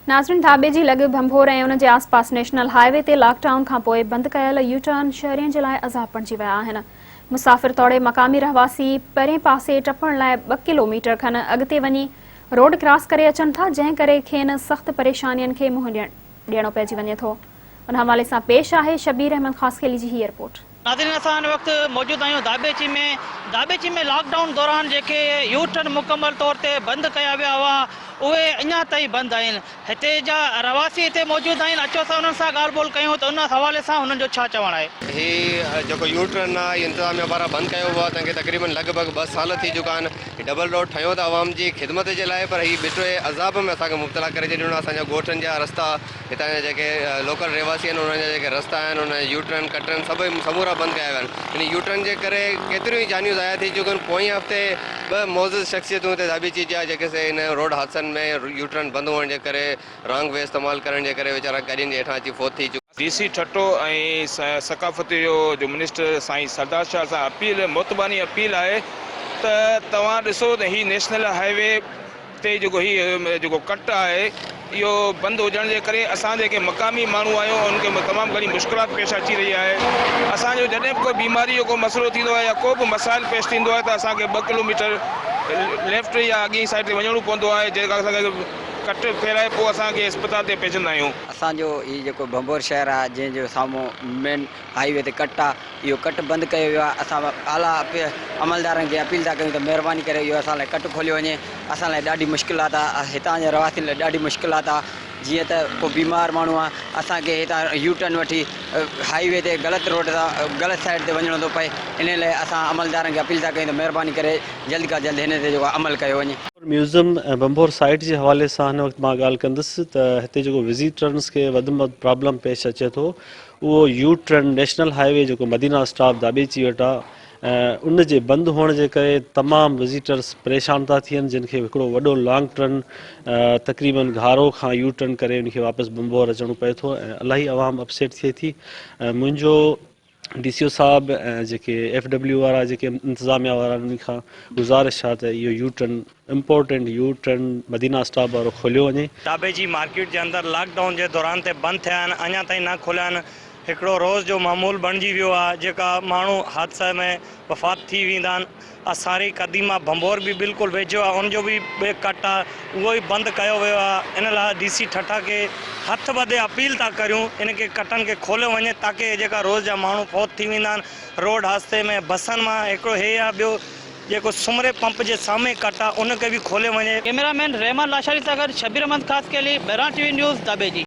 ناظرين ڌاٻيجي لڳ ڀنڀور ۽ ان جي آس پاس نيشنل هاء وي تي لاڪ ڊائون کانپوء بند ڪيل يو ٽرن شهرين جي لاء عذاب بڻجي ويا آهن. مسافر توڙي مقامي رهواسي پرين پاسي ٽپڻ لاء ٻه ڪلو ميٽر کن اڳتي وڃي روڊ ڪراس ڪري اچن ٿا جنهن ڪري کين سخت پريشانين کي منهن ڏيڻو پئجي وڃي ٿو. ان حوالي سان پيش آهي شبير احمد خاصخيلي جي هيء رپورٽ. ناظرين اسان هن وقت موجود آهيون داٻيچي ۾ داٻيچي ۾ لاڪ ڊائون دوران جيڪي يو ٽرن مڪمل طور تي بند ڪيا ويا هئا اهي اڃا تائين بند آهن هتي جا رهواسي هتي موجود آهن اچو اسان انهن سان ڳالهه ٻولهه ڪيون ته ان حوالي سان هنن جو ڇا چوڻ آهي. هي جيڪو يو ٽرن آهي اهو انتظاميا پاران بند ڪيو ويو آهي تنهن کي تقريبن لڳ ڀڳ ٻه سال ٿي چڪا آهن هي ڊبل روڊ ٺهيو ته عوام جي خدمت جي لاء پر هي ٻٽي عذاب ۾ اسان کي مبتلا ڪري ڇڏيو آهي اسان جا ڳوٺن جا رستا هتان جا جيڪي لوڪل رهواسي آهن انهن جا جيڪي رستا آهن انهن جا يو ٽرن ڪٽرن سڀئي سمورا بند ڪيا ويا آهن ان يو ٽرن جي ڪري ڪيتريون ئي جانيون ضايع ٿي چڪيون آهن پوئين هفتي ٻه معزز شخصيتون هتي ڌاٻيچي جا جيڪي سي ان روڊ حادثن ۾ يو ٽرن بند هئڻ جي ڪري رانگ وي استعمال ڪرڻ جي ڪري ويچارا گاڏين جي هيٺان اچي فوت ٿي چڪا. ڊي سي ٺٽو ۽ ثقافت جو منسٽر سائين سردار شاهه سان اپيل معتباني اپيل آهي ته توهان ڏسو ته هي نيشنل هاء وي تي جيڪو هي جيڪو ڪٽ آهي اهو بند هجڻ جي ڪري اسان جيڪي مقامي ماڻهو آهيون انهن کي تمام گهڻي مشڪلات پيش اچي رهي آهي اسان جو جڏهن به ڪو بيماري جو ڪو مسئلو ٿيندو آهي يا ڪو به مسائل پيش ٿيندو آهي ته اسان کي ٻه ڪلو ميٽر ليفٽ يا اڳئين سائيڊ تي وڃڻو پوندو آهي جيڪا اسان کي ڪٽ ڦيرائي پوء اسان کي اسپتال تي پهچندا آهيون. اسان جو هي جيڪو ڀنڀور شهر آهي جنهن جو سامهون مين هاء وي تي ڪٽ آ اهو ڪٽ بند ڪيو ويو آ اسان اعليٰ عملدارن کي اپيل ٿا ڪيون ته مهرباني ڪري اهو اسان لاء ڪٽ کوليو وڃي اسان لاء ڏاڍي مشڪلات آ هتان جي رهواسين لاء ڏاڍي مشڪلات آ جيئن ته ڪو بيمار ماڻهو آ اسان کي هتان يو ٽرن وٺي هاء وي تي غلط روڊ تان غلط سائيڊ تي وڃڻو ٿو پئي انهي لاء اسان عملدارن کي اپيل ٿا ڪيون ته مهرباني ڪري جلد کان جلد هن تي جيڪو آ عمل ڪيو وڃي. ميوزم ۽ ڀنڀور سائيٽ جي حوالي سان هن وقت مان ڳالهه ڪندس ته هتي جيڪو وزيٽرنس کي وڌ ۾ وڌ پرابلم پيش اچي ٿو اهو U turn national highway جيڪو مدينه اسٽاپ داٻيچي وٽ آ ان جي بند هئڻ جي ڪري تمام وزيٽرس پريشان ٿا ٿين جن کي هڪڙو وڏو لانگ ٽرن تقريبن گهارو کان يو ٽرن ڪري ان کي واپس بمبور اچڻو پئي ٿو ۽ الاهي عوام اپسيٽ ٿئي ٿي ۽ منهنجو ڊي سي او صاحب ۽ جيڪي ايف ڊبليو وارا جيڪي انتظاميا وارا انهن کان گذارش آ ته اهو U turn important U turn Madina stop وارو کوليو وڃي. ٽاٻي مارڪيٽ جي اندر لاڪ ڊائون جي دوران تي بند ٿيا آهن اڃا تائين نه کوليا آهن هڪڙو روز جو معمول بڻجي ويو آهي جيڪا ماڻهو حادثي ۾ وفات ٿي ويندا آهن آثاري قديمه ڀنڀور به بلڪل ويجهو آهي ان جو به به ڪٽ آهي اهو ئي بند ڪيو ويو آهي ان لاء ڊي سي ٺٽا کي هٿ ٻڌي اپيل ٿا ڪريون ان کي ڪٽن کي کوليو وڃي تاڪه جيڪا روز جا ماڻهو فوت ٿي ويندا آهن روڊ حادثي ۾ بسن مان هڪڙو هي آهي ٻيو جيڪو سمري پمپ جي سامهين ڪٽ آ ان کي به کوليو وڃي. ڪئميرا مين رحمان لاشاري سان گڏ Shabbir Ahmed Khaskheli, Mehran T V news, Dhabeji.